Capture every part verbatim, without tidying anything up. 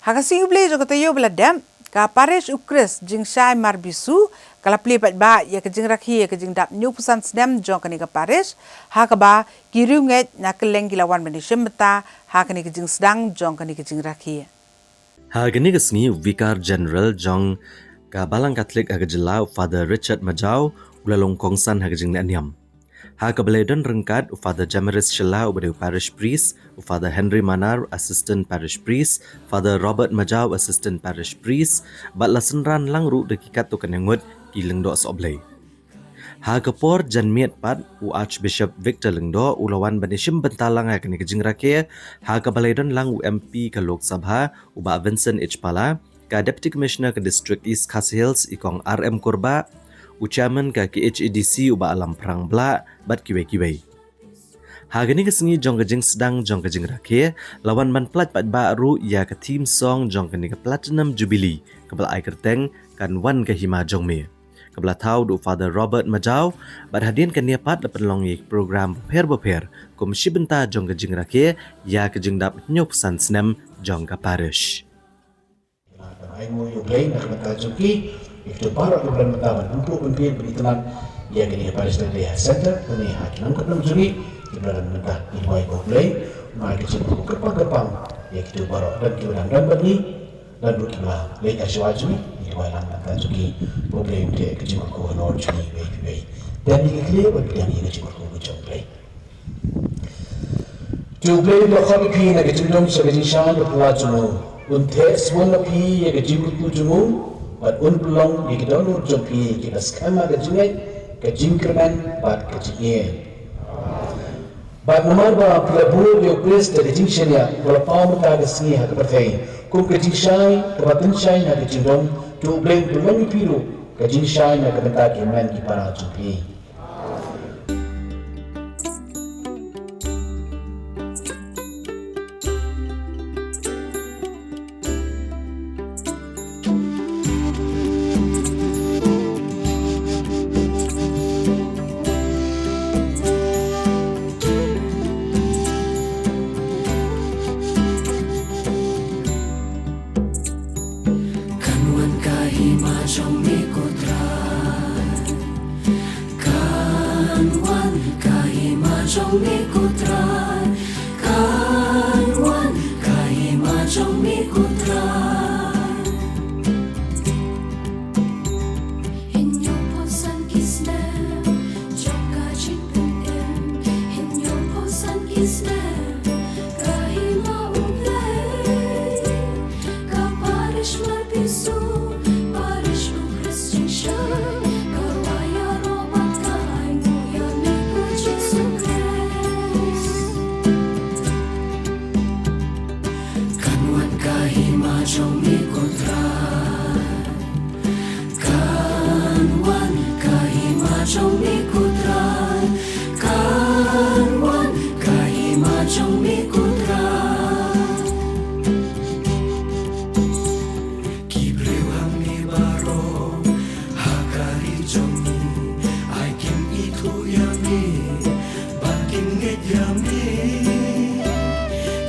Ha ka sngi U Blei jong ka taïew ba la dep, ka Parish U Khrist Jingshai Marbisu ka la plie paidbah ïa ka jingrakhe ïa ka jingdap hynñiewphew san snem jong kane ka parish, ha kaba ki riewngeit na kylleng ki la wan ban ïashim bynta ha kane ka jingsdang jong kane ka jingrakhe. Ha kane ka sngi, u Vicar General jong ka Balang Katholik ha ka jylla, u Father Richard Majaw, u la long kongsan ha ka jingleh niam. Ha kaba la ïadon ryngkat, u Father Jamaris Shylla uba dei u Parish Priest, u Father Henry Manar, Assistant Parish Priest, Father Robert Majaw, Assistant Parish Priest, bad la synran lang ruh da ki katto katne ngut ki lyngdoh sohblei. Ha ka por janmiet pat, u Archbishop Victor Lyngdoh u la wan ban ïashim bynta lang ha kane ka jingrakhe, ha kaba la ïadon lang u M P ka Lok Sabha, u Bah Vincent H Pala, ka Deputy Commissioner ka District East Khasi Hills, i Kong R M Kurbah, u Chairman ka K H A D C, u Bah Lamphrang Blah, bad kiwei kiwei. Ha kane ka sngi jong ka jingsdang jong ka jingrakhe, la wan ban pyllait paidbah ruh ïa ka theme song jong kane ka Platinum Jubilee, kaba la ai kyrteng Kan Wan Ka Hima Jong Me, kaba la thaw da u Father Robert Majaw, bad hadien kane pat la pynlong ïa ki program bapher bapher kum shi bynta jong ka jingrakhe ïa ka jingdap hynñiewphew san snem jong ka parish. Ai nguh ïa U Blei na ka bynta jong ki, ïa kito baroh kiba don bynta ban pynpluh pynphieng ban itynnad ïa kane ka Parish Day Health Centre, kane ha ki nongkynnoh jong ngi kiba don bynta. Ngi duwai ba U Blei un ai ka jingkyrkhu kyrpang kyrpang ïa kito baroh, don kiba dang don bad ngi, don ruh kiba la leit sha shuwa jong ngi, ngi duwai lang na ka bynta jong ki, ba U Blei un ai ka jingkyrkhu halor jong ngi iwei pa iwei. Don ïa ka khlieh bad don ïa ka jingkyrkhu ka jong U Blei. To U Blei uba la khot ïa phi na ka jingdum sha ka jingshai kaba phylla jong u, un theh suan ïa phi ïa ka jingkyrkhu jong u, bad un pynlong ïa ki dohnud jong phi kiba skhem ha ka jingngeit, ka jingkyrmen bad ka jingïeit. Bad namar ba phi la bud ïa U Khrist da ka jingshaniah, uba la paw mynta ka sngi ha ka pyrthei kum ka jingshai kaba pynshai na ka jingdum, to U Blei un pynlong ïa phi ruh ka jingshai na ka bynta ki hynmen ki para jong phi. Kan wan ka hima jong me ko Trai. Kan wan ka hima jong me ko Trai. Kan wan ka hima jong me ko Trai. Hynñiewphew san ki snem jong ka jingpynim, hynñiewphew san ki snem ka hima U Blei. Ka parish Marbisu, parish U Khrist Jingshai, ka rwai ïaroh bad ka ainguh ïa me ko Jisu Khrist. Kan wan ka hima jong me ko Trai. Kan wan ka hima jong me ko Trai. Kan wan ka hima jong me ko Trai. Ki briew hangne baroh ha ka ri jong ngi, ai kim ithuh ïa me, ba kim ngeit ïa me.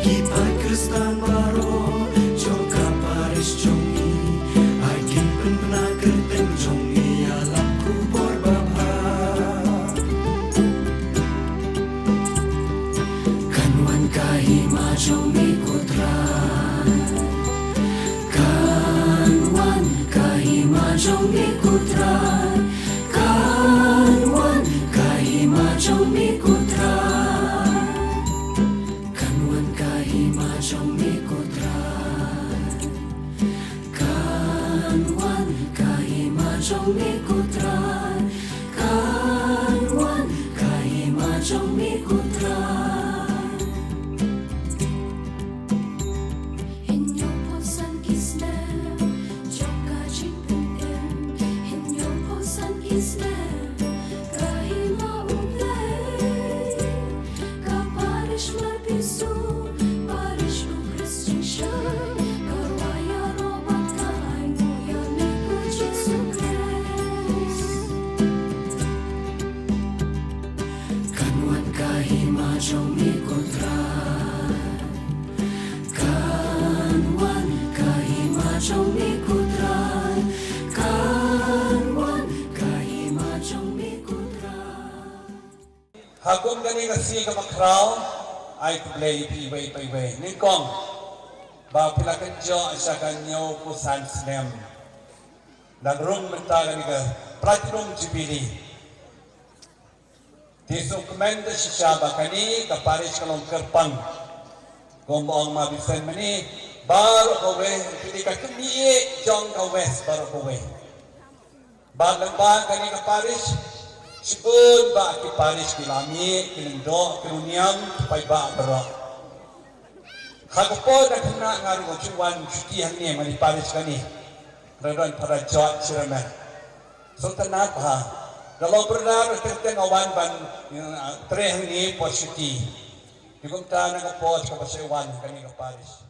Ki paid Khristan baroh jong ka parish jong ngi, ai kim pynbna kyrteng jong me ïa la ka khubor babha. Kan wan ka hima jong me ko Trai. Kan wan ka hima jong me ko Trai. Kan wan ka hima jong me ko Trai. Kan wan ka hima jong me ko Trai. Kan wan ka hima jong me ko Trai. Kan wan ka hima jong me ko Trai. Hynñiewphew san ki snem jong ka jingpynim, hynñiewphew san ki snem ka hima U Blei. Ka parish Marbisu, parish U Khrist Jingshai, ka rwai ïaroh bad ka ainguh ïa me ko Jisu Khrist. Kan wan ka hima jong Hakum kane ka sngi kaba khraw, ai khublei ïa phi iwei pa iwei. Nyngkong ba phi la kynjoh sha ka hynñiewphew san snem dang rung mynta kane ka Platinum Jubilee. Te sngewkmen da shisha ba kane ka parish ka long kyrpang. Kumba ong ma Vincent mynne, baroh kawei, kane ka kmie jong ka West baroh kawei. Bad lyngba kane ka parish, shibun bah ki parish ki la mih, ki lyngdoh, ki runiam, ki paidbah baroh. Ha ka por da khynnah nga ruh nga shu wan shuti hangne ha kane ka parish kane. Reverend Father George Siramen. Sngewtynnat bha. Da long brother teng teng nga wan ban, eh, trei hangne por shuti. Te kumta na ka por kaba shu wan kane ka parish.